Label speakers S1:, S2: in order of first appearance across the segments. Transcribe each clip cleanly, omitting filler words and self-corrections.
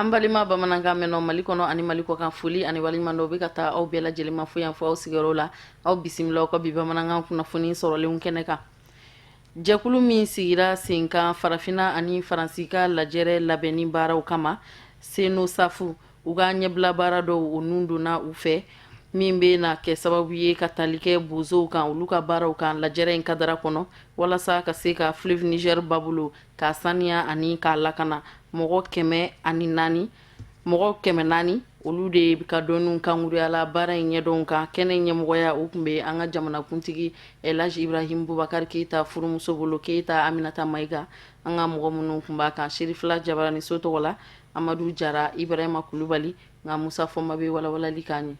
S1: An balima bamanankan mɛnnaw Mali kɔnɔ ani Mali kɔ kan, foli ani waleɲumandɔn bɛ ka taa aw bɛɛ lajɛlen ma fo yan fo aw sigiyɔrɔ la. Aw bisimila aw ka bi bamanankan kunnafoni sɔrɔlenw kɛnɛ kan. Jɛkulu min sigira sen kan Farafinna ani Faransi ka lajɛrɛ labɛnni baaraw kama, SENOSAF, u ka ɲɛbila baara dɔw o nun donna u fɛ, min bɛ na kɛ sababu ye ka tali kɛ bozow kan, olu ka baaraw kan lajɛrɛ in kadara kɔnɔ, walasa ka se ka fleuve Niger babolo k'a saniya ani k'a lakana. Mɔgɔ 104, mɔgɔ 400, olu de ka dɔnniw kankuruyala baara in ɲɛdɔnw kan. Kɛnɛ ɲɛmɔgɔya o tun bɛ an ka jamanakuntigi Elhaji Ibrahim Bubakari Keyita furumuso bolo, Keyita Aminata Mayiga. An ka mɔgɔ minnu tun b'a kan Serifila Jabaraniso tɔgɔ la, Amadu Jara, Ibrahima Kulubali, nka Musa Fɔnba bɛ walawalali k'an ye.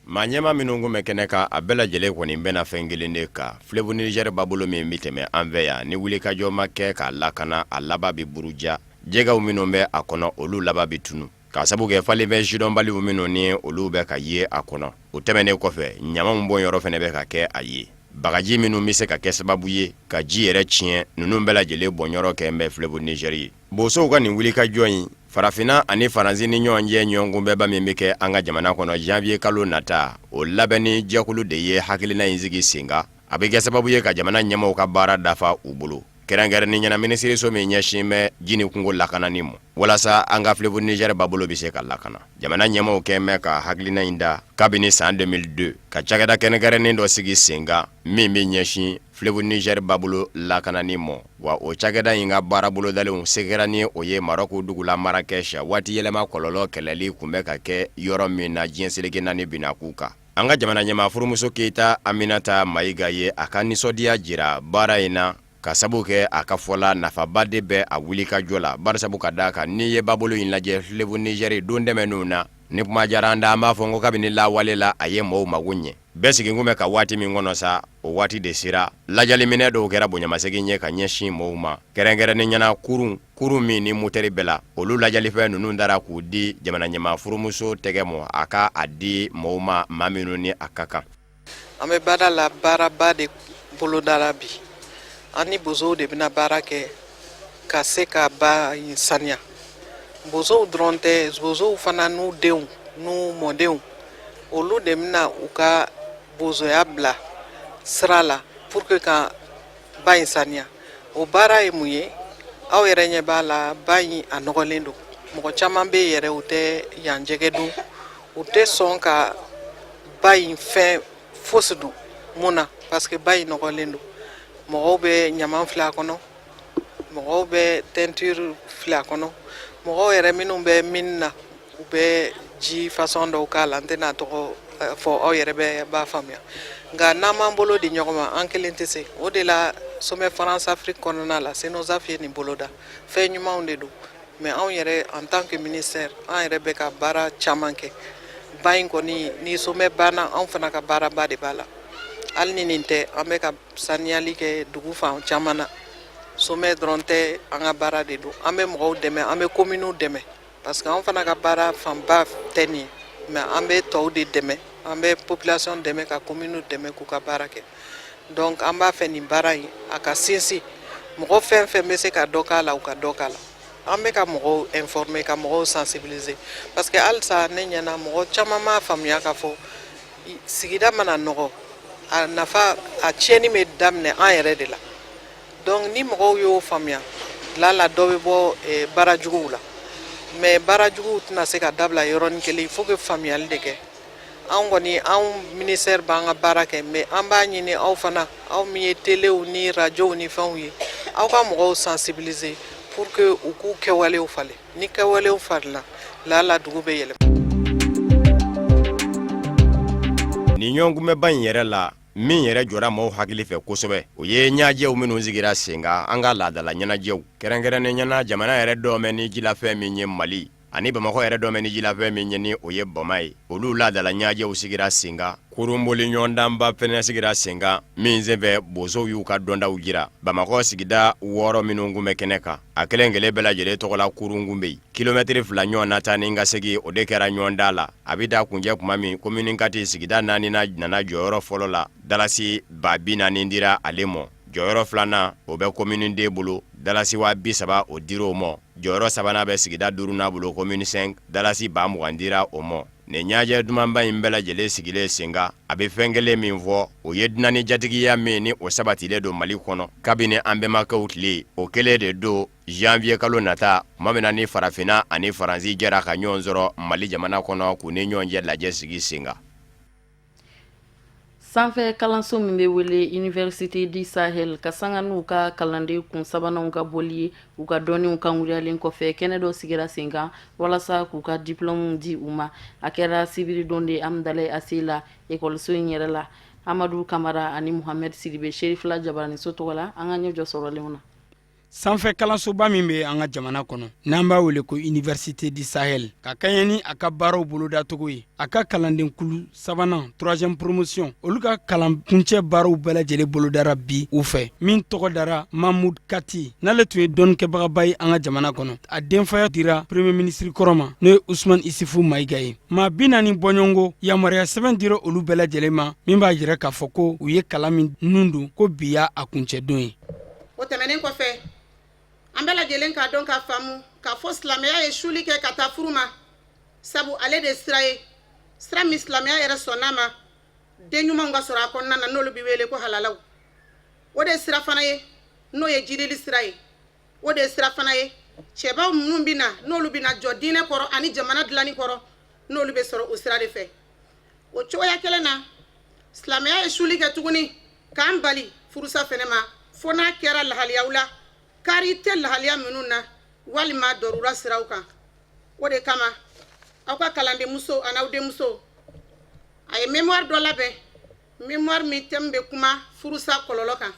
S2: Maa ɲɛmaa minnu tun bɛ kɛnɛ kan, a bɛɛ lajɛlen kɔni bɛnna fɛn kelen de kan: fleuve Niger babolo min bɛ tɛmɛ an fɛ yan, ni wulikajɔ ma kɛ k'a lakana, a laban bɛ buruja. Jɛgɛw minnu bɛ a kɔnɔ, olu laban bɛ tunu, k'a sabu kɛ falenfɛn sidɔnbaliw minnu ni olu bɛ ka ye a kɔnɔ. O tɛmɛnen kɔfɛ, ɲamanw bɔnyɔrɔ fana bɛ ka kɛ a ye. Bagaji minnu bɛ se ka kɛ sababu ye ka ji yɛrɛ tiɲɛ, ninnu bɛɛ lajɛlen bɔnyɔrɔ kɛlen bɛ fleuve Niger ye. Bosow ka nin wulikajɔ in, Farafinna ani Faransi ni ɲɔgɔn cɛ ɲɔgɔnkunbɛnba min bɛ kɛ an ka jamana kɔnɔ janvier kalo nata, o labɛnni jɛkulu de ye hakilina in sigi sen kan. A bɛ kɛ sababu ye ka jamana ɲɛmaaw ka baara dafa u bolo, kɛrɛnkɛrɛnnenya la minisiriso min ɲɛsin bɛ ji ni kungo lakanani ma, walasa an ka fleuve Niger babolo bɛ se ka lakana. Jamana ɲɛmaaw kɛlen bɛ ka hakilina in da kabini san 2002, ka cakɛda kɛrɛnkɛrɛnnen dɔ sigi sen kan min bɛ ɲɛsin fleuve Niger babolo lakanani ma. Wa o cakɛda in ka baara bolodalenw se kɛra ni o ye Maroc dugu la Marrakech, waati yɛlɛma kɔlɔlɔ kɛlɛli tun bɛ ka kɛ yɔrɔ min na diɲɛ seleke naani binakun kan. An ka jamana ɲɛmaa furumuso Keyita Aminata Mayiga ye a ka nisɔndiya jira baara in na, ka sabu kɛ a ka fɔ la, nafaba de bɛ a wulikajɔ la, barisabu ka d'a kan, n'i ye babolo in lajɛ, fleuve Niger, don tɛmɛnenw na, ni kuma diyara an da, an b'a fɔ ko kabini lawale la, a ye mɔgɔw mago ɲɛ. Bɛɛ siginkun bɛ ka waati min kɔnɔ sa, o waati de sera. Lajɛliminɛ dɔw kɛra bonyamasegin ye ka ɲɛsin mɔgɔw ma, kɛrɛnkɛrɛnnenya la kurun kurun min ni motɛri bɛɛ la. Olu lajɛlifɛn ninnu dara k'u di jamana ɲɛmaa furumuso tɛgɛ ma, a ka a di mɔgɔw ma, maa minnu ni a ka kan.
S3: An bɛ baara la, baaraba de bolodara bi. An ni bozow de bɛna baara kɛ ka se ka ba in saniya. Bozow dɔrɔn tɛ, bozow fana n'u denw n'u mɔdenw, olu de bɛna u ka bozoya bila sira la pour que ka ba in saniya. O baara ye mun ye? Aw yɛrɛ ɲɛ b'a la, ba in a nɔgɔlen don. Mɔgɔ caman bɛ yɛrɛ, u tɛ yan jɛgɛ dun, u tɛ sɔn ka ba in fɛn fosi dun. Mun na? Parce que ba in nɔgɔlen don. Mɔgɔw bɛ ɲaman fili a kɔnɔ, mɔgɔw bɛ teinture fili a kɔnɔ, mɔgɔw yɛrɛ minnu bɛ mine na, u bɛ ji façon dɔw k'a la, n tɛna tɔgɔ fɔ, aw yɛrɛ bɛ b'a faamuya. Nka n'an m'an bolo di ɲɔgɔn ma, an kelen tɛ se. O de la, sommet France Afrique kɔnɔna la, SENOSAF ye nin boloda. Fɛn ɲumanw de don, mais anw yɛrɛ, en tant que ministère, an yɛrɛ bɛ ka baara caman kɛ. Ba in kɔni ni sommet banna, anw fana ka baaraba de b'a la. Hali ni nin tɛ, an bɛ ka saniyali kɛ dugu fan caman na. Sommet dɔrɔn tɛ, an ka baara de don. An bɛ mɔgɔw dɛmɛ, an bɛ communes dɛmɛ, parce que an fana ka baara fanba tɛ nin ye, mais an bɛ tɔw de dɛmɛ, an bɛ population dɛmɛ, ka communes dɛmɛ k'u ka baara kɛ. Donc an b'a fɛ nin baara in a ka sinsin. Mɔgɔ fɛn fɛn bɛ se ka dɔ k'a la, u ka dɔ k'a la. An bɛ ka mɔgɔw informer, ka mɔgɔw sensibiliser, parce que halisa ne ɲɛna, mɔgɔ caman m'a faamuya k'a fɔ sigida mana nɔgɔ, a nafa, a tiɲɛni bɛ daminɛ an yɛrɛ de la. Donc ni mɔgɔw y'o faamuya la la, dɔ bɛ bɔ baara juguw la. Mais baara juguw tɛna se ka dabila yɔrɔnin kelen, il faut que faamuyali de kɛ. Anw kɔni, anw ministère b'an ka baara kɛ, mais an b'a ɲini aw fana, aw min ye telew ni radios ni fɛnw ye, aw ka mɔgɔw sensibiliser pour que u k'u kɛwalew falen. Ni kɛwalew falenna la la, dugu bɛ yɛlɛma.
S2: Nin ɲɔgɔnkunbɛnba in yɛrɛ la, min yɛrɛ jɔra maaw hakili fɛ kosɛbɛ, o ye ɲɛnajɛw minnu sigira sen kan, an ka laadala ɲɛnajɛw, kɛrɛnkɛrɛnnenya la jamana yɛrɛ dɔn bɛ ni jilafɛn min ye Mali, ani Bamakɔ yɛrɛ dɔn bɛ ni jilafɛn min ye, ni o ye bama ye, olu laadala ɲɛnajɛw sigira sen kan. Kurunboli ɲɔgɔndanba fɛnɛ sigira sen kan, min senfɛ bosow y'u ka dɔntaw jira. Bamakɔ sigida 6 minnu kun bɛ kɛnɛ kan, a kelen kelen bɛɛ lajɛlen tɔgɔla kurun kun bɛ yen. Kilomɛtiri 2 ɲɔgɔn na taa ni ka segin, o de kɛra ɲɔgɔndan la. A bɛ taa kuncɛ tuma min, commune 4, sigida naaninan nana jɔyɔrɔ fɔlɔ la, dalasi 40 000 dira ale ma. Jɔyɔrɔ filanan, o bɛ commune deux bolo, dalasi 30 000, o dir'o ma. Jɔyɔrɔ sabanan bɛ sigida duurunan bolo, commune 5, dalasi 20 000 dira o ma. Nin ɲajɛ dumanba in bɛɛ lajɛlen sigilen sen kan, a bɛ fɛn kelen min fɔ, o ye dunan ni jatigiya min ni o sabatilen don Mali kɔnɔ kabini an bɛnbakɛw tile, o kelen de don. Janvier kalo nata, tuma min na ni farafinna ani Faransi jɛra ka ɲɔgɔn sɔrɔ Mali jamana kɔnɔ, k'u ni ɲɔgɔn cɛ lajɛ sigi sen kan.
S1: Sanfɛ kalanso min bɛ wele Université du Sahel, ka sanga n'u ka kalanden kun sabananw ka bɔli ye u ka dɔnniw kankurayalen kɔfɛ, kɛnɛ dɔ sigira sen kan walasa k'u ka diplôme di u ma. A kɛra sibiridon de Amdalaye ACI la, ekɔliso in yɛrɛ la. Amadu Kamara ani Muhamɛd Sidibe, Serifila jabaraniso tɔgɔ la, an ka ɲɛjɔ sɔrɔlenw na.
S4: Sanfɛ kalansoba min bɛ an ka jamana kɔnɔ, n'an b'a wele ko Université du Sahel, ka kɛɲɛ ni a ka baaraw bolodacogo ye, a ka kalanden kulu sabanan, troisième promotion, olu ka kalan kuncɛ baaraw bɛɛ lajɛlen bolodara bi u fɛ, min tɔgɔ dara Mahmoud Kati, n'ale tun ye dɔnnikɛbagaba ye an ka jamana kɔnɔ. A denfaya dira premier ministre kɔrɔ ma, n'o ye Usman Isufu Mayiga ye. Maa 40 bɔɲɔgɔnko yamaruya sɛbɛn dira olu bɛɛ lajɛlen ma, min b'a jira k'a fɔ ko u ye kalan min nun don, ko bi y'a kuncɛdon ye.
S5: O tɛmɛnen kɔfɛ, an bɛɛ lajɛlen k'a dɔn k'a faamu k'a fɔ silamɛya ye suli kɛ ka taa furu ma, sabu ale de sira ye sira min silamɛya yɛrɛ sɔnna ma den ɲumanw ka sɔrɔ a kɔnɔna na, n'olu bɛ wele ko halalaw. O de sira fana ye, n'o ye jidili sira ye. O de sira fana ye cɛbaw minnu bɛ na, n'olu bɛ na jɔ diinɛ kɔrɔ ani jamana dilanni kɔrɔ, n'olu bɛ sɔrɔ o sira de fɛ. O cogoya kelen na, silamɛya ye suli kɛ tuguni k'an bali furusa fɛnɛ ma, fo n'a kɛra lahaliyaw la kari tɛ lahaliya minnu na, walima dɔrura siraw kan. O de kama, aw ka kalandenmuso an'aw denmuso, a ye mémoire dɔ labɛn, mémoire min thème bɛ kuma furusa kɔlɔlɔ kan.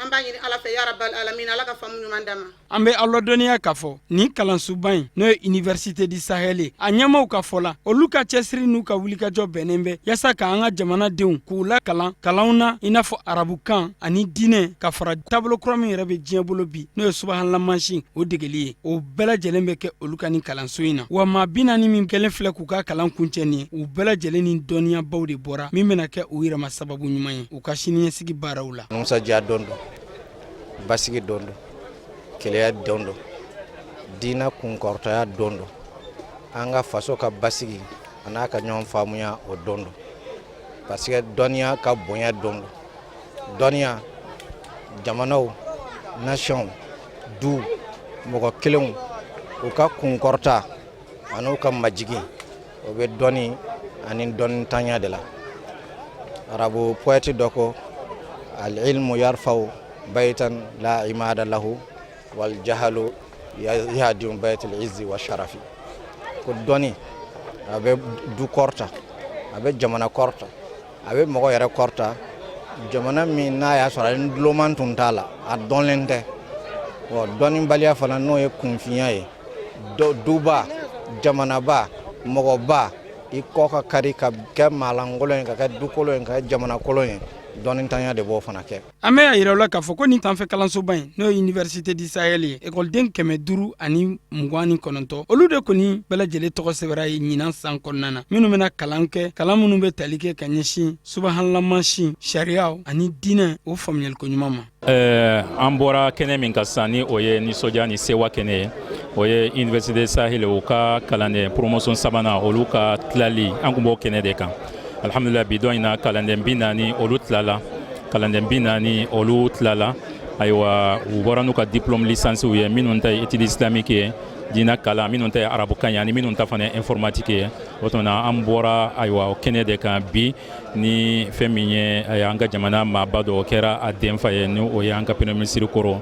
S5: An b'a ɲini Ala fɛ, ya rabal alamin, Ala ka faamu ɲuman d'an ma.
S4: An bɛ aw ladɔnniya k'a fɔ nin kalansoba in, n'o ye Université du Sahel ye, a ɲɛmaaw ka fɔ la, olu ka cɛsiri n'u ka wulikajɔ bɛnnen bɛ yaasa k'an ka jamanadenw k'u lakalan kalanw na, i n'a fɔ arabukan ani diinɛ, ka fara taabolo kura min yɛrɛ bɛ diɲɛ bolo bi, n'o ye subahana mansin, o degeli ye. O bɛɛ lajɛlen bɛ kɛ olu ka nin kalanso in na. Wa maa 40 min kɛlen filɛ k'u ka kalan kuncɛ nin ye, u bɛɛ lajɛlen ni dɔnniyabaw de bɔra, min bɛna kɛ u yɛrɛ ma sababu ɲuman ye u ka siniɲɛsigi baaraw la.
S6: Nisɔndiya don don, basigi don don, kelenya don don, diinɛ kunkɔrɔtaya don don, an ka faso ka basigi a n'a ka ɲɔgɔn faamuya, o don don, parce que dɔnniya ka bonya don don. Dɔnniya, jamanaw, nationw, du mɔgɔ kelenw, u ka kunkɔrɔta an'u ka majigin, o bɛ dɔnni ani dɔnnintanya de la. Arabu poète dɔ ko: al-ilmu yarfau baytan la imada lahu wal jahalu yahdimu bayt al-izzi wa sharafi. Ko dɔnni a bɛ du kɔrɔta, a bɛ jamana kɔrɔta, a bɛ mɔgɔ yɛrɛ kɔrɔta. Jamana min n'a y'a sɔrɔ ni duloman tun t'a la, a dɔnlen tɛ. Dɔnnibaliya fana, n'o ye kunfinya ye, duba, jamanaba, mɔgɔba, i kɔ ka kari ka kɛ maalankolon ye, ka kɛ dukolon ye, ka kɛ jamanakolon ye, dɔnnintanya de b'o fana kɛ.
S4: An bɛ a yira la k'a fɔ ko nin sanfɛ kalansoba in, n'o ye Université du Sahel ye, ekɔliden 529, olu de kɔni bɛɛ lajɛlen tɔgɔ sɛbɛra ye ɲinan san kɔnɔna na, minnu bɛna kalan kɛ, kalan minnu bɛ tali kɛ ka ɲɛsin subahana mansin, sariyaw ani diinɛ, o faamuyaliko ɲuman ma.
S7: An bɔra kɛnɛ min kan sisan, ni o ye nisɔndiya ni sewa kɛnɛ ye, o ye Université Sahel, u ka kalanden promotion sabanan, olu ka tilali. An tun b'o kɛnɛ de kan. Alhamdulillah, bi don in na, kalanden 40, olu tilala. Kalanden 40, olu tilala. Ayiwa, u bɔra n'u ka diplôme licence ye, minnu ta ye étude islamique ye, diinɛ kalan, minnu ta ye arabukan ye, ani minnu ta fana ye informatique ye. O tuma na, an bɔra, ayiwa, o kɛnɛ de kan bi, ni fɛn min ye an ka jamana maaba dɔ kɛra a denfa ye, ni o ye an ka premier ministre kɔrɔ,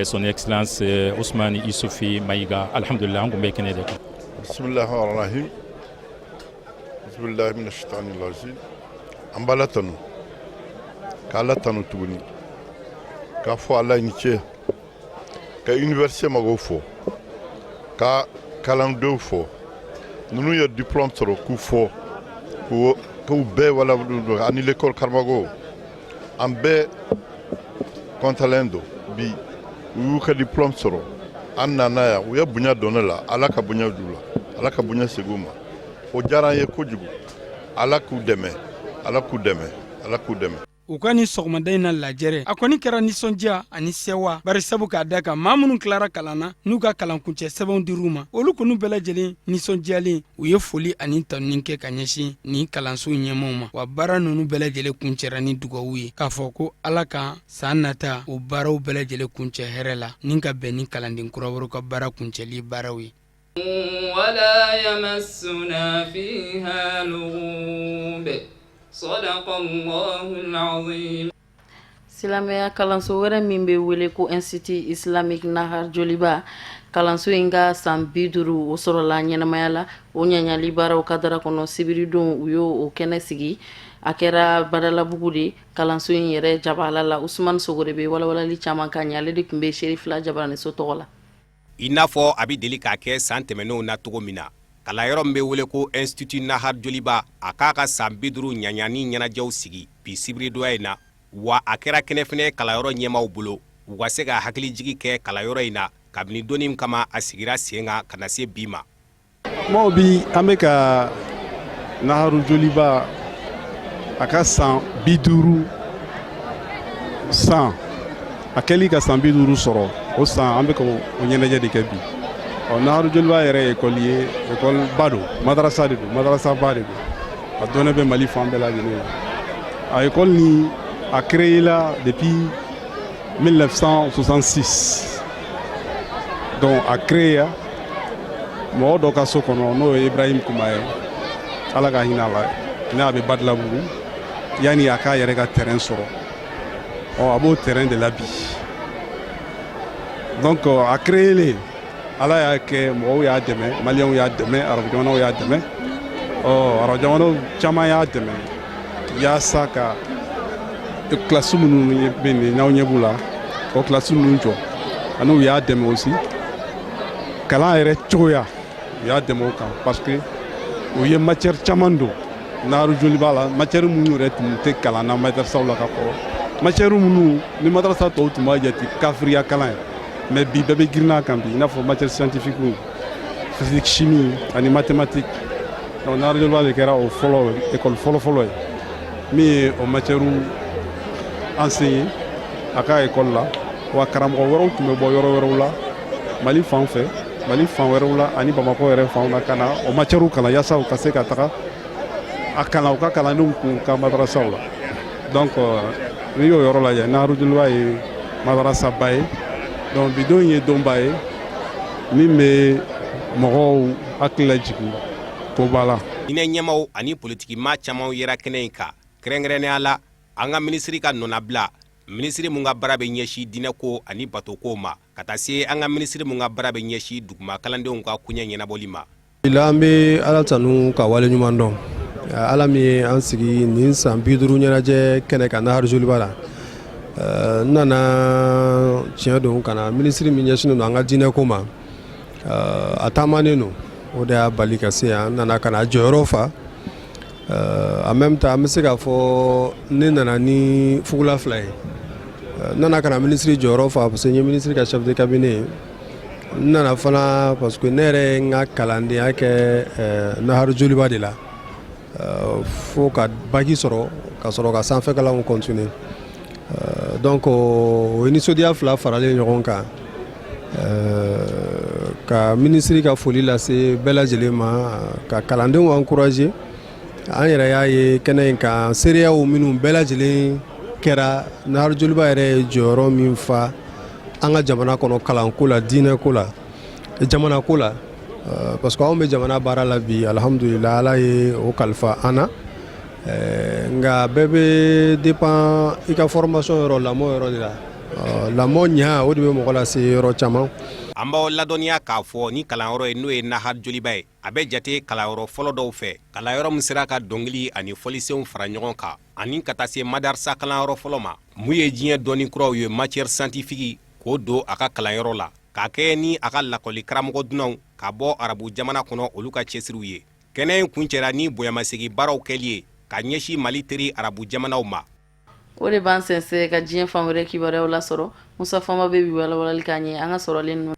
S7: Son Excellence Ousmane Isufi Mayiga. Alhamdulillah, an tun bɛ kɛnɛ de kan.
S8: Bismillahirrahmanirrahim. Bismillahi mina shaitani rajim. An b'Ala tanu, k'Ala tanu tuguni, k'a fɔ Ala ni ce, ka université mɔgɔw fo, ka kalandenw fo, ninnu ye diplôme sɔrɔ, k'u fo, k'u bɛɛ wala ani l'école karamɔgɔw. An bɛɛ kɔntalen don bi, u y'u ka diplôme sɔrɔ. An nana yan, u ye bonya don ne la. Ala ka bonya d'u la, Ala ka bonya segin u ma. O diyara an ye kojugu. Ala k'u dɛmɛ, Ala k'u dɛmɛ, Ala k'u dɛmɛ.
S4: U ka nin sɔgɔmada in na lajɛrɛ, a kɔni kɛra nisɔndiya ani sɛwa, bari sabu k'a da kan maa minnu tilara kalan na n'u ka kalankuncɛ sɛbɛnw dir'u ma, olu kɔni bɛɛ lajɛlen nisɔndiyalen, u ye foli ani tanuni kɛ ka ɲɛsin nin kalanso ɲɛmaaw ma. Wa baara ninnu bɛɛ lajɛlen kuncɛra ni dugawu ye k'a fɔ ko Ala ka san nata o baaraw bɛɛ lajɛlen kuncɛ hɛrɛ la, ni ka bɛn ni kalanden kura wɛrɛw ka baara kuncɛli baaraw ye.
S9: Wala yamassuna fiha lughub sadaqallahul azim.
S1: Silamɛya kalanso wɛrɛ min bɛ wele ko Institut Islamique Nahar Joliba, kalanso in ka san 50 o sɔrɔla ɲɛnamaya la, o ɲaɲali baaraw kadara kɔnɔ sibiridon u y'o kɛnɛ sigi. A kɛra Badalabugu de kalanso in yɛrɛ jabala la. Usumani Sogore bɛ walawalali caman k'an ye, ale de tun bɛ Serifila jabaraniso tɔgɔ la.
S2: I n'a fɔ a bɛ deli k'a kɛ san tɛmɛnenw na cogo min na, kalanyɔrɔ min bɛ wele ko Institut Nahar Joliba, a k'a ka san 50 ɲaɲani ɲɛnajɛw sigi bi sibiridonya in na, wa a kɛra kɛnɛ fɛnɛ kalanyɔrɔ ɲɛmaaw bolo, u ka se ka hakilijigi kɛ kalanyɔrɔ in na kabini don min kama a sigira sen kan ka na se bi ma.
S10: Bon, bi an bɛ ka Naharu Joliba a ka san 50 san a kɛli ka san 50 sɔrɔ, o san an bɛ ka o ɲɛnajɛ de kɛ bi. Ɔ, Naharu Joliba yɛrɛ ye ekɔli ye, ekɔliba don, madarasa de don, madarasaba de don, a dɔnnen bɛ Mali fan bɛɛ lajɛlen na. A ekɔli ni a créé la depuis 1966. Donc a créé mɔgɔ dɔ ka so kɔnɔ, n'o ye Ibrahim Kuma ye, Ala ka hinɛ a la, n'a bɛ Badalabugu, yanni a k'a yɛrɛ ka terrain sɔrɔ. Ɔ, a b'o terrain de la bi. Donc a créé, Ala y'a kɛ mɔgɔw y'a dɛmɛ, maliyɛnw y'a dɛmɛ, arabu jamanaw y'a dɛmɛ. Ɔ, arabu jamanaw caman y'a dɛmɛ yaasa ka kilasi minnu bɛ nin n'aw ɲɛ b'u la, o kilasi ninnu jɔ. Ani u y'a dɛmɛ aussi kalan yɛrɛ cogoya, u y'a dɛmɛ o kan, parce que u ye matière caman don Naharu Joliba la, matière minnu yɛrɛ tun tɛ kalan na madrasaw la ka kɔrɔ, matière minnu ni madrasa tɔw tun b'a jate kafiriya kalan ye, mais bi bɛɛ bɛ girin a kan bi, i n'a fɔ matière scientifique, physique, chimie ani mathématique. Donc Naharu Joliba de kɛra o fɔlɔ école fɔlɔ fɔlɔ ye min ye o matière enseigner a ka école la. Wa karamɔgɔ wɛrɛw tun bɛ bɔ yɔrɔ wɛrɛw la, Mali fan fɛ, Mali fan wɛrɛw la ani Bamakɔ yɛrɛ fanw na, ka na o matière kalan yaasa u ka se ka taga a kalan u ka kalandenw kun ka madrasaw la. Donc n'i y'o yɔrɔ lajɛ, Naharu Joliba ye madrasaba ye. Donc bi don ye donba ye min bɛ mɔgɔw hakili lajigin koba la.
S2: Diinɛ ɲɛmaaw ani politikimaa camanw yera kɛnɛ in kan, kɛrɛnkɛrɛnnenya la an ka minisiri ka nɔnabila, minisiri mun ka baara bɛ ɲɛsin diinɛko ani batokow ma, ka taa se an ka minisiri mun ka baara bɛ ɲɛsin duguma kalandenw ka koɲɛ ɲɛnabɔli ma.
S11: An bɛ Ala tanu ka wale ɲuman dɔn, Ala min ye an sigi nin san 50 ɲɛnajɛ kɛnɛ kan Naharu Joliba la. N nana, tiɲɛ don, ka na minisiri min ɲɛsinnen don an ka diinɛko ma, a taamanen don, o de y'a bali ka se yan. N nana ka na jɔyɔrɔ fa. En même temps, an bɛ se k'a fɔ ne nana ni fugula fila ye. N nana ka na minisiri jɔyɔrɔ fa parce que n ye minisiri ka chef de cabinet ye. N nana fana parce que ne yɛrɛ ye n ka kalandenya kɛ Naharu Joliba de la fo ka baki sɔrɔ, ka sɔrɔ ka sanfɛ kalanw continuer. Donc o ye nisɔndiya fila faralen ɲɔgɔn kan, ka minisiri ka foli lase bɛɛ lajɛlen ma, ka kalandenw encourager. An yɛrɛ y'a ye kɛnɛ in kan, seereyaw minnu bɛɛ lajɛlen kɛra, Naharu Joliba yɛrɛ ye jɔyɔrɔ min fa an ka jamana kɔnɔ kalanko la, diinɛko la, jamanako la, parce que anw bɛ jamana baara la bi, alhamdulila, Ala ye o kalifa an na. Nka bɛɛ bɛ dépend i ka formation yɔrɔ, lamɔ yɔrɔ de la. Lamɔ ɲa, o de bɛ mɔgɔ lase yɔrɔ caman.
S2: An b'aw ladɔnniya k'a fɔ ni kalanyɔrɔ ye, n'o ye Nahar Joliba ye, a bɛ jate kalanyɔrɔ fɔlɔ dɔw fɛ, kalanyɔrɔ min sera ka dɔnkili ani fɔlisenw fara ɲɔgɔn kan, ani ka taa se madarasa kalanyɔrɔ fɔlɔ ma mun ye diɲɛ dɔnni kuraw ye, matière scientifique, k'o don a ka kalanyɔrɔ la, k'a kɛ ni a ka lakɔli karamɔgɔ dunanw ka bɔ arabu jamana kɔnɔ, olu ka cɛsiriw ye. Kɛnɛ in kuncɛra ni bonyamasegin baaraw kɛli ye ka ɲɛsin Mali teri arabu jamanaw ma.
S1: O de b'an sɛnsɛn ka diɲɛ fan wɛrɛ kibaruyaw lasɔrɔ. Musa Fama bɛ bi walawalali k'an ye an ka sɔrɔlen ninnu.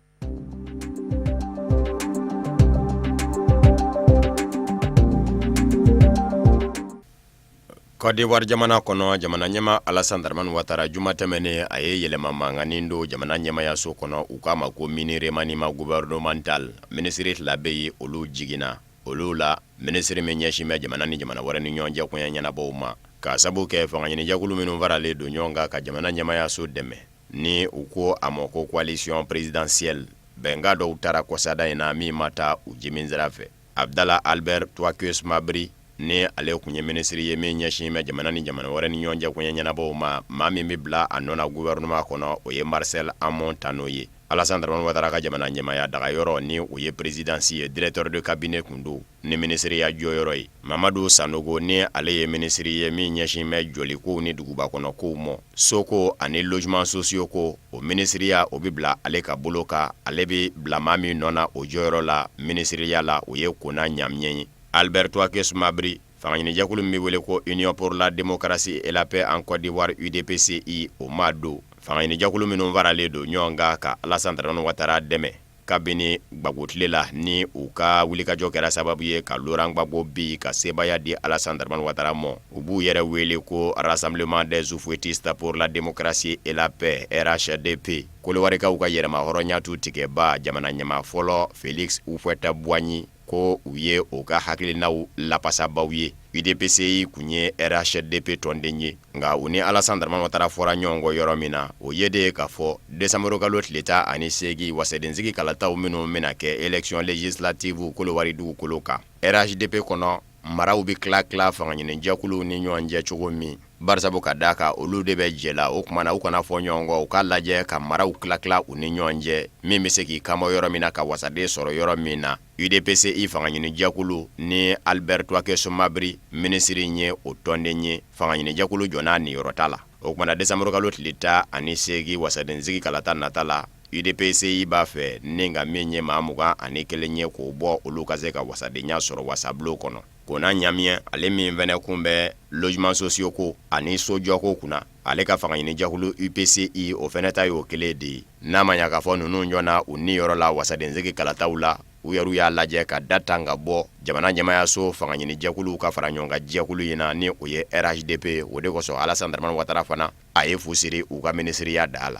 S2: Côte d'Ivoire jamana kɔnɔ, jamana ɲɛmaa Alassane Dramane Ouattara, juma tɛmɛnen, a ye yɛlɛma mankannin don jamana ɲɛmayaso kɔnɔ, u k'a ma ko mini remaniement gouvernemental. Minisiri fila bɛ yen, olu jiginna. Olu la, minisiri min ɲɛsin bɛ jamana ni jamana wɛrɛ ni ɲɔgɔn cɛ koɲɛ ɲɛnabɔw ma, k'a sabu kɛ fangaɲinijɛkulu minnu faralen don ɲɔgɔn kan ka jamana ɲɛmayaso dɛmɛ, ni u ko a ma ko coalition présidentielle, bɛnkan dɔw tara kɔsada in na min ma taa u jimi sira fɛ. Abdallah Albert Toikeusse Mabri, ni ale tun ye minisiri ye min ɲɛsin bɛ jamana ni jamana wɛrɛ ni ɲɔgɔn cɛ koɲɛ ɲɛnabɔw ma, maa min bɛ bila a nɔ na gouvernement kɔnɔ, o ye Marcel Amon Tano ye. Alassane Dramane Ouattara ka jamana ɲɛmaaya dagayɔrɔ, ni o ye présidence ye, directeur de cabinet tun don ni minisiriya jɔyɔrɔ ye. Mamadu Sanogo, ni ale ye minisiri ye min ɲɛsin bɛ jɔlikow ni duguba kɔnɔ kow ma, soko ani logement sociaux ko, o minisiriya, o bɛ bila ale ka bolo kan. Ale bɛ bila maa min nɔ na o jɔyɔrɔ la minisiriya la, o ye Konan Ɲamiyɛ ye. Albert Toikeusse Mabri, fangaɲinijɛkulu min bɛ wele ko Union pour la démocratie et la paix en Côte d'Ivoire, UDPCI, o maa don. Fangaɲinijɛkulu minnu faralen don ɲɔgɔn kan ka Alassane Dramane Ouattara dɛmɛ kabini Gbagbo tile la, ni u ka wulikajɔ kɛra sababu ye ka Laurent Gbagbo bin ka sebaaya di Alassane Dramane Ouattara ma, u b'u yɛrɛ wele ko Rassemblement des Houphouëtistes pour la démocratie et la paix, RHDP. Kolowarikaw ka yɛrɛmahɔrɔnya tu tigɛba jamana ɲɛmaa fɔlɔ Félix Houphouët-Boigny, ko u ye o ka hakilinaw lapasabaw ye. UDPCI kun ye RHDP tɔnden ye, nka u ni Alassane Dramane Ouattara fɔra ɲɔgɔn kɔ yɔrɔ min na, o ye de ye k'a fɔ desanburukalo tile 18, wasadensigi kalataw minnu bɛna kɛ, élection législative, Kolowari dugukolo kan, RHDP kɔnɔ maraw bɛ tila tila fangaɲinijɛkuluw ni ɲɔgɔn cɛ cogo min, barisabu ka d'a kan olu de bɛ jɛ la, o tuma na u kana fɔ ɲɔgɔn kɔ, u k'a lajɛ ka maraw tila tila u ni ɲɔgɔn cɛ, min bɛ se k'i kanbɔ yɔrɔ min na, ka wasaden sɔrɔ yɔrɔ min na. UDPCI fangaɲinijɛkulu, ni Albert Toikeusse Mabri minisiri ye o tɔnden ye, fangaɲinijɛkulu jɔnna niyɔrɔ t'a la. O tuma na desanburukalo tile 18, wasadensigi kalata nata la, UDPCI b'a fɛ ni ka min ye maa 21 ye k'o bɔ, olu ka se ka wasadenya sɔrɔ wasabulon kɔnɔ. Konan Ɲamiyɛ, ale min fana kun bɛ logement sociaux ko ani sojɔko kunna, ale ka fangaɲinijɛkulu UPCI, o fana ta y'o kelen de ye. N'a ma ɲa k'a fɔ ninnu jɔnna u niyɔrɔ la wasadensigi kalataw la, u yɛrɛ y'a lajɛ ka da tan ka bɔ jamana ɲɛmayaso fangaɲinijɛkuluw ka fara ɲɔgɔn kan jɛkulu in na, ni o ye RHDP. O de kosɔn Alassane Dramane Ouattara fana, a ye fu siri u ka minisiriya da la.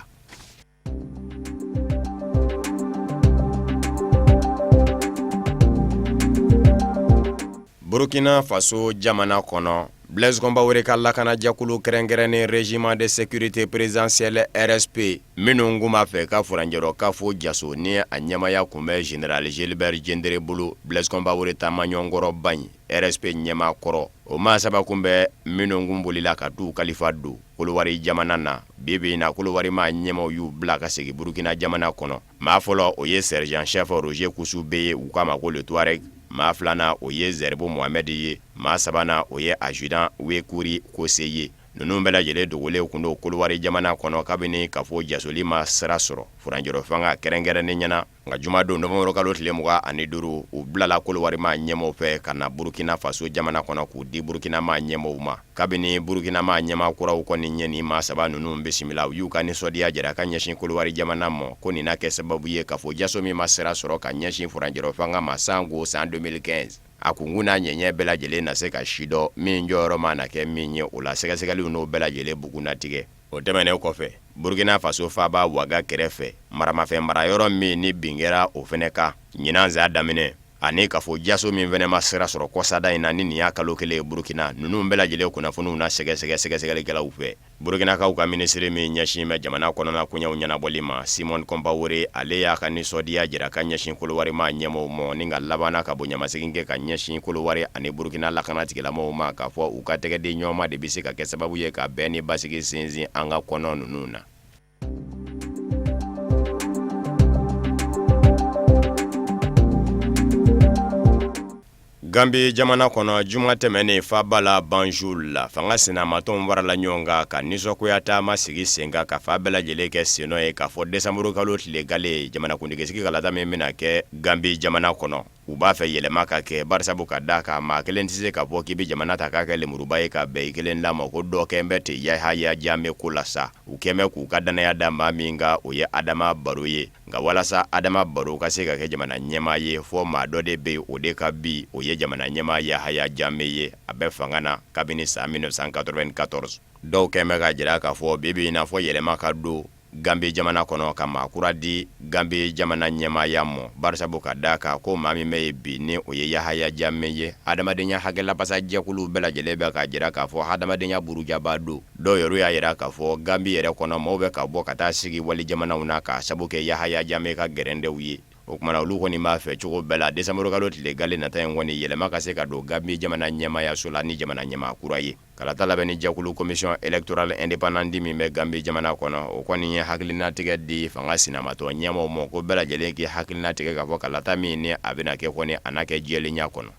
S2: Burkina Faso jamana kɔnɔ, Blaise Compaoré ka lakanajɛkulu kɛrɛnkɛrɛnnen Régiment de sécurité présidentielle, RSP, minnu kun b'a fɛ ka furancɛrɔ kafo jaso, ni a ɲɛmaya kun bɛ général Gilbert Diendéré bolo, Blaise Compaoré taamaɲɔgɔnkɔrɔba in, RSP ɲɛmaa kɔrɔ, o maa saba kun bɛ minnu kun bolila ka t'u kalifa don Kolowari jamana na. Bi bi in na, Kolowari maa ɲɛmaw y'u bila ka segin Burukina jamana kɔnɔ. Maa fɔlɔ, o ye sergent chef Roger Koussoubé ye, u k'a ma ko le Touareg. Maa filanan, o ye Zerbo Mohamed ye. Maa sabanan, o ye adjudant Wekuri Kose ye. Ninnu bɛɛ lajɛlen dogolen kun don Kolowari jamana kɔnɔ kabini kafo jasoli ma sira sɔrɔ furancɛrɔ fanga kɛrɛnkɛrɛnnen ɲɛna. Nka jumadon nowanburukalo tile 25, u bilala Kolowari maa ɲɛmaaw fɛ ka na Burukina Faso jamana kɔnɔ k'u di Burukina maa ɲɛmaaw ma. Kabini Burukina maa ɲɛmaa kuraw kɔni ye nin maa saba ninnu bisimila, u y'u ka nisɔndiya jira ka ɲɛsin Kolowari jamana ma, ko nin na kɛ sababu ye kafo jaso min ma sira sɔrɔ ka ɲɛsin furancɛrɔ fanga ma sango san 2015, a kunkun n'a ɲɛɲɛ bɛɛ lajɛlen na se ka sidɔn, min jɔyɔrɔ maa na kɛ min ye, o la sɛgɛsɛgɛliw n'o bɛɛ lajɛlen bugunnatigɛ. O tɛmɛnen kɔfɛ, Burukina Faso faaba Waga kɛrɛfɛ, maramafɛn marayɔrɔ min ni bin kɛra o fɛnɛ kan ɲinan san daminɛ, ani kafo jaso min fɛnɛ ma sira sɔrɔ kɔsada in na, ni nin y'a kalo kelen ye Burukina, ninnu bɛɛ lajɛlen kunnafoniw na sɛgɛsɛgɛ sɛgɛsɛgɛlikɛlaw fɛ. Burukinakaw ka minisiri min ɲɛsin bɛ jamana kɔnɔna koɲɛw ɲɛnabɔli ma, Simon Compaoré, ale y'a ka nisɔndiya jira ka ɲɛsin Kolowari maa ɲɛmaaw ma, ni ka labanna ka bonyamasegin kɛ ka ɲɛsin Kolowari ani Burukina lakana tigilamɔgɔw ma, k'a fɔ u ka tɛgɛdi ɲɔgɔnma de bɛ se ka kɛ sababu ye ka bɛn ni basigi sinsin an ka kɔnɔ ninnu na. Ganbi jamana kɔnɔ, juma tɛmɛnen, faaba la Banjul la, fanga sinamatɔnw farala ɲɔgɔn kan ka nisɔngoya taama sigi sen kan ka fan bɛɛ lajɛlen kɛ sennɔ ye, k'a fɔ desanburukalo tile gale, jamanakuntigisigi kalata min bɛna kɛ Ganbi jamana kɔnɔ. U b'a fɛ yɛlɛma ka kɛ barisabu ka d'a kan maa kelen tɛ se ka fɔ k'i bɛ jamana ta k'a kɛ lemuruba ye ka bɛn i kelen la ma ko dɔ kɛn bɛ ten Yahaya Jame ko la sa. U kɛn bɛ k'u ka dannaya da maa min kan, o ye Adama Baro ye. Nka walasa Adama Baro ka se ka kɛ jamana ɲɛmaa ye, fɔ maa dɔ de bɛ yen, o de ka bin, o ye jamana ɲɛmaa Yahaya Jame ye. A bɛ fanga na kabini san 1994. Dɔw kɛn bɛ k'a jira k'a fɔ bi bi in na fɔ yɛlɛma ka don Ganbi jamana kɔnɔ ka maa kura di Ganbi jamana ɲɛmaaya mɔ barisabu ka d'a kan ko maa min bɛ yen bi ni o ye Yahaya Jame ye, hadamadenya hakɛ lafasa jɛkuluw bɛɛ lajɛlen bɛ k'a jira k'a fɔ hadamadenya burujabaa don. Dɔw yɛrɛ y'a jira k'a fɔ Ganbi yɛrɛ kɔnɔ maaw bɛ ka bɔ ka taa sigi wali jamanaw na k'a sabu kɛ Yahaya Jame ka gɛrɛndɛw ye. O tuma na olu kɔni b'a fɛ cogo bɛɛ la desanburukalo tile gale nata in kɔni yɛlɛma ka se ka don Ganbi jamana ɲɛmaayaso la ni jamana ɲɛmaa kura ye. Kalata labɛnni jɛkulu commission électorale indépendante min bɛ Ganbi jamana kɔnɔ, o kɔni ye hakilinatigɛ di fanga sinamatɔn ɲɛmaaw ma ko bɛɛ lajɛlen k'i hakilina tigɛ k'a fɔ kalata min ni a bɛna kɛ kɔni a na kɛ jɛlenya kɔnɔ.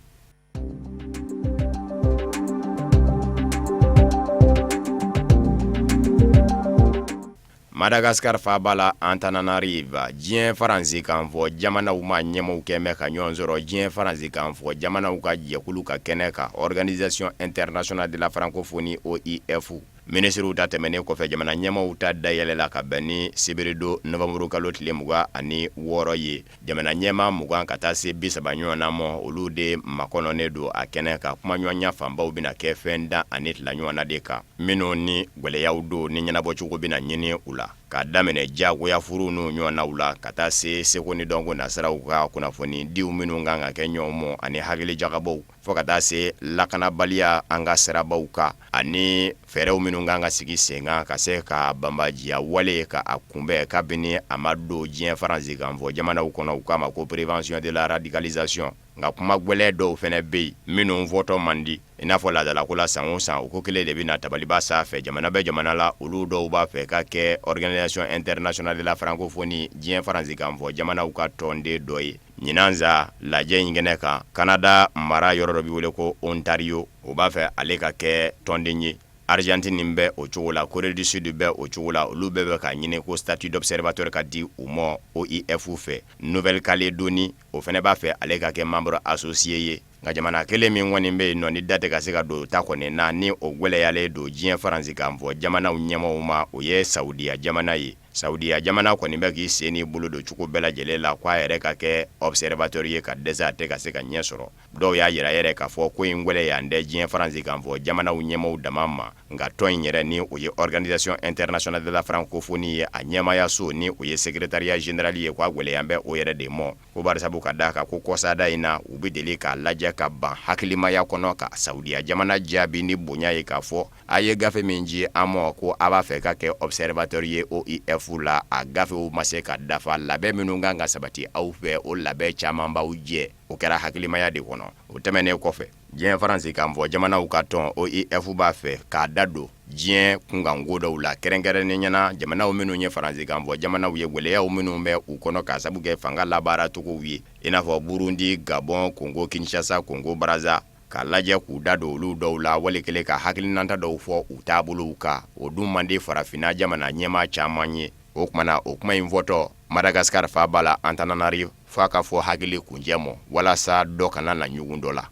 S2: Madagascar faaba la Antananarivo, diɲɛ faransikanfɔ jamanaw maa ɲɛmaaw kɛn bɛ ka ɲɔgɔn sɔrɔ diɲɛ faransikanfɔ jamanaw ka jɛkulu ka kɛnɛ kan Organisation internationale de la francophonie OIF. Minisiriw ta tɛmɛnen kɔfɛ, jamana ɲɛmaaw ta dayɛlɛla ka bɛn ni sibiridon nowanburukalo tile 26 ye. Jamana ɲɛmaa 20 ka taa se 30 ɲɔgɔnna ma, olu de makɔnɔnen don a kɛnɛ kan. Kumaɲɔgɔnya fanbaw bɛna kɛ fɛn dan ani tila ɲɔgɔn na de kan, minnu ni gɛlɛyaw don ni ɲɛnabɔcogo bɛna ɲini u la, k'a daminɛ diyagoya furu n'u ɲɔgɔnnaw la, ka taa se seko ni dɔnko nasiraw ka kunnafoni diw minnu kan ka kɛ ɲɔgɔn ma ani hakilijagabɔw, fo ka taa se lakanabaliya an ka sirabaw kan ani fɛɛrɛw minnu kan ka sigi sen kan ka se ka banbajiya wale ka a kunbɛn kabini a ma don diɲɛ faransikanfɔ jamanaw kɔnɔ, u k'a ma ko prévention de la radicalisation. Nka kuma gɛlɛn dɔw fana bɛ yen minnu fɔtɔ man di, i n'a fɔ laadalako la san o san o ko kelen de bɛ na tabaliba sanfɛ jamana bɛ jamana la, olu dɔw b'a fɛ ka kɛ Organisation internationale de la francophonie diɲɛ faransikanfɔ jamanaw ka tɔnden dɔ ye. Ɲinan sa lajɛ in kɛnɛ kan, Canada mara yɔrɔ dɔ bɛ wele ko Ontario, o b'a fɛ ale ka kɛ tɔnden ye. Argentine bɛ o cogo la, Corée du Sud bɛ o cogo la, olu bɛɛ bɛ k'a ɲini ko statut d'observateur ka di u ma OIF fɛ. Nouvelle-Calédonie, o fana b'a fɛ ale ka kɛ membre associé ye. Nka jamana kelen min kɔni bɛ yen nɔ ni da tɛ ka se ka don ta kɔni na, ni o gɛlɛyalen don diɲɛ faransikanfɔ jamanaw ɲɛmaaw ma, o ye Saudiya jamana ye. Saudiya jamana kɔni bɛ k'i sen ni bolo don cogo bɛɛ lajɛlen la k'a yɛrɛ ka kɛ observateur ye ka dɛsɛ, a tɛ ka se ka ɲɛ sɔrɔ. Dɔw y'a jira yɛrɛ k'a fɔ ko in gɛlɛyalen tɛ diɲɛ faransikanfɔ jamanaw ɲɛmaaw dama ma, nka tɔn in yɛrɛ ni o ye Organisation internationale de la francophonie ye, a ɲɛmaayaso ni o ye secrétariat général ye, k'a gɛlɛyalen bɛ o yɛrɛ de ma. Ko barisabu ka d'a kan ko kɔsada in na, u bɛ deli k'a lajɛ ka ban hakilimaya kɔnɔ ka Saudiya jamana jaabi ni bonya ye k'a fɔ a ye gafe min ci an ma ko a b'a fɛ ka kɛ observateur ye OIF la, a gafew ma se ka dafa, labɛn minnu kan ka sabati aw fɛ, o labɛn caman b'aw jɛ. O kɛra hakilimaya de kɔnɔ. O tɛmɛnen kɔfɛ, diɲɛ faransikanfɔ jamanaw ka tɔn OIF b'a fɛ k'a da don diɲɛ kunkanko dɔw la, kɛrɛnkɛrɛnnenya na jamanaw minnu ye faransikanfɔ jamanaw ye, gɛlɛyaw minnu bɛ u kɔnɔ k'a sabu kɛ fanga labaaracogow ye, i n'a fɔ Burundi, Gabon, Kongo Kinshasa, Kongo Brazza, k'a lajɛ k'u da don olu dɔw la, wali kelen ka hakilinata dɔw fɔ u taabolow kan. O dun man di farafinna jamana ɲɛmaa caman ye. O tuma na, o kuma in fɔtɔ Madagascar faaba la Antananarivo, f'a ka fɔ hakili kuncɛ mɔ walasa dɔ kana na ɲugun dɔ la.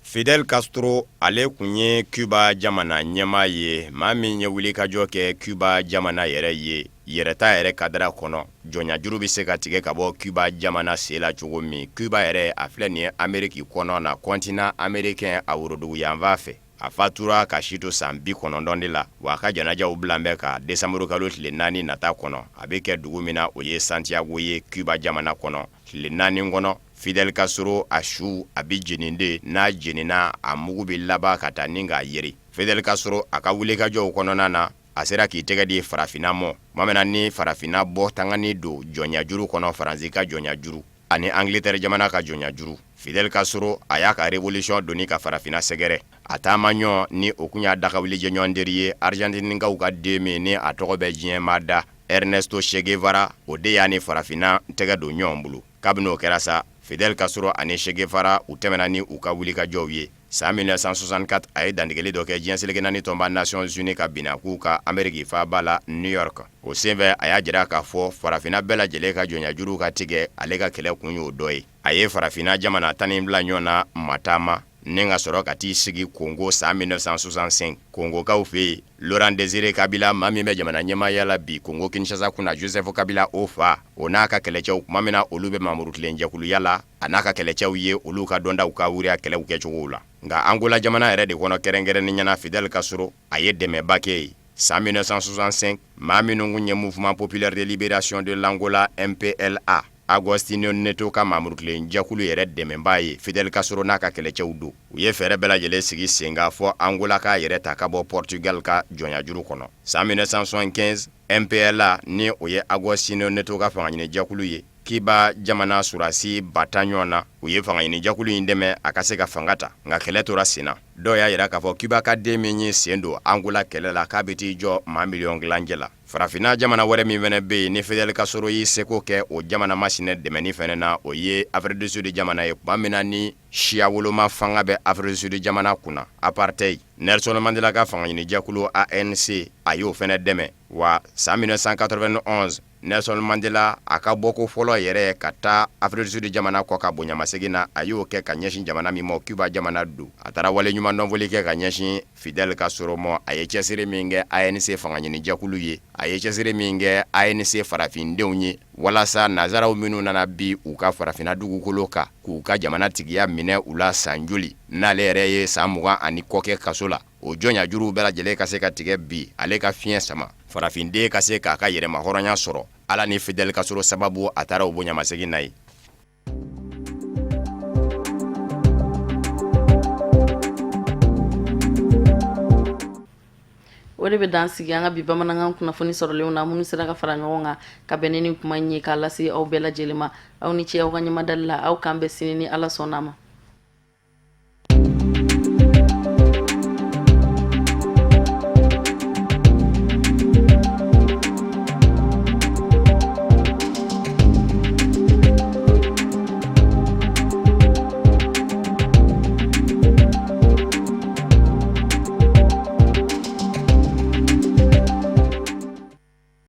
S2: Fidel Castro, ale tun ye Cuba jamana ɲɛmaa ye, maa min ye wulikajɔ kɛ Cuba jamana yɛrɛ ye yɛrɛta yɛrɛ kadara kɔnɔ, jɔnyajuru bɛ se ka tigɛ ka bɔ Cuba jamana sen la cogo min. Cuba yɛrɛ, a filɛ nin ye Ameriki kɔnɔ na, continent américain a woroduguyanfan fɛ. A fatura ka si to san 90 de la, wa a ka janajaw bilan bɛ ka desanburukalo tile 4 nata kɔnɔ. A bɛ kɛ dugu min na, o ye Santiago ye Cuba jamana kɔnɔ. Tile 4 kɔnɔ, Fidel Castro a su a bɛ jeni de, n'a jenina a mugu bɛ laban ka taa ni k'a yeri. Fidel Castro a ka wulikajɔw kɔnɔna na, a sera k'i tɛgɛ di farafinna mɔ tuma min na ni farafinna bɔ tangani don jɔnyajuru kɔnɔ, Faransi ka jɔnyajuru ani Angleterre jamana ka jɔnyajuru. Fidel Castro a y'a ka révolution doni ka farafinna sɛgɛrɛ. A taamaɲɔ ni o kun y'a dakawulijɛɲɔgɔn teri ye, Argentinikaw ka den min ni a tɔgɔ bɛ diɲɛmaa da, Ernesto Che Guevara, o de y'a ni farafinna tɛgɛ don ɲɔgɔn bolo. Kabini o kɛra sa, Fidel Castro ani Che Guevara u tɛmɛna ni u ka wulikajɔw ye. San 1964, a ye dantigɛli dɔ kɛ diɲɛ seleke naani tɔnba Nations Unies ka binakun kan Ameriki faaba la New York. O senfɛ, a y'a jira k'a fɔ farafinna bɛɛ lajɛlen ka jɔnyajuru ka tigɛ, ale ka kɛlɛ kun y'o dɔ ye. A ye farafinna jamana 12 ɲɔgɔn na mataama ni ka sɔrɔ ka t'i sigi Kongo san 1965 Kongokaw fɛ yen. Laurent Désiré Kabila, maa min bɛ jamana ɲɛmaaya la bi Kongo Kinshasa kunna, Joseph Kabila o fa, o n'a ka kɛlɛcɛw, tuma min na olu bɛ mamurutilenjɛkuluya la, a n'a ka kɛlɛcɛw ye olu ka dɔntaw ka wuriya kɛlɛw kɛcogow la. Nka Angola jamana yɛrɛ de kɔnɔ, kɛrɛnkɛrɛnnenya na Fidel Castro, a ye dɛmɛba kɛ yen. San 1965, maa minnu kun ye Mouvement populaire de libération de l'Angola MPLA, Agostinho Neto ka mamurutilen jɛkulu yɛrɛ dɛmɛbaa ye, Fidel Castro n'a ka kɛlɛcɛw don. U ye fɛɛrɛ bɛɛ lajɛlen sigi sen kan fɔ Angola k'a yɛrɛ ta ka bɔ Portugal ka jɔnyajuru kɔnɔ. San 1975, MPLA, ni o ye Agostinho Neto ka fangaɲini jɛkulu ye, Kiba jamana sɔrɔdasi 10,000 ɲɔgɔn na, u ye fangaɲini jɛkulu in dɛmɛ a ka se ka fanga ta, nka kɛlɛ tora senna. Dɔw y'a jira k'a fɔ Kiba ka den min ye sen don Angola kɛlɛ la, k'a bɛ t'i jɔ maa miliyɔn tilancɛ la. Farafinna jamana wɛrɛ min fana bɛ yen ni Fidel Castro y'i seko kɛ o jamana masinɛ dɛmɛni fana na, o ye Afrique du Sud jamana ye. Tuma min na ni siya woloma fanga bɛ Afrique du Sud jamana kunna, apartheid, Nelson Mandela ka fangaɲini jɛkulu ANC, a y'o fana dɛmɛ. Wa san 1991, Nelson Mandela a ka bɔko fɔlɔ yɛrɛ ka taa Afrique du Sud jamana kɔkan bonyamasegin na, a y'o kɛ ka ɲɛsin jamana min ma, Cuba jamana don. A taara waleɲumandɔnfoli kɛ ka ɲɛsin Fidel Castro ma, a ye cɛsiri min kɛ ANC fangaɲinijɛkulu ye, a ye cɛsiri min kɛ ANC farafindenw ye walasa nazaraw minnu nana bi u ka farafinna dugukolo kan k'u ka jamana tigiya minɛ u la san joli, n'ale yɛrɛ ye san 20 ani kɔ kɛ kaso la, o jɔnyajuruw bɛɛ lajɛlen ka se ka tigɛ bi, ale ka fiɲɛ sama, farafinden ka se k'a ka yɛrɛmahɔrɔnya sɔrɔ. Ala ni Fidel Castro sababu, a taara o bonyamasegin na yen.
S1: O de bɛ dan sigi an ka bi bamanankan kunnafoni sɔrɔlenw na, minnu sera ka fara ɲɔgɔn kan ka bɛn ni nin kuma in ye k'a lase aw bɛɛ lajɛlen ma. Aw ni ce aw ka ɲɛmadali la. Aw k'an bɛn sini ni Ala sɔnna a ma.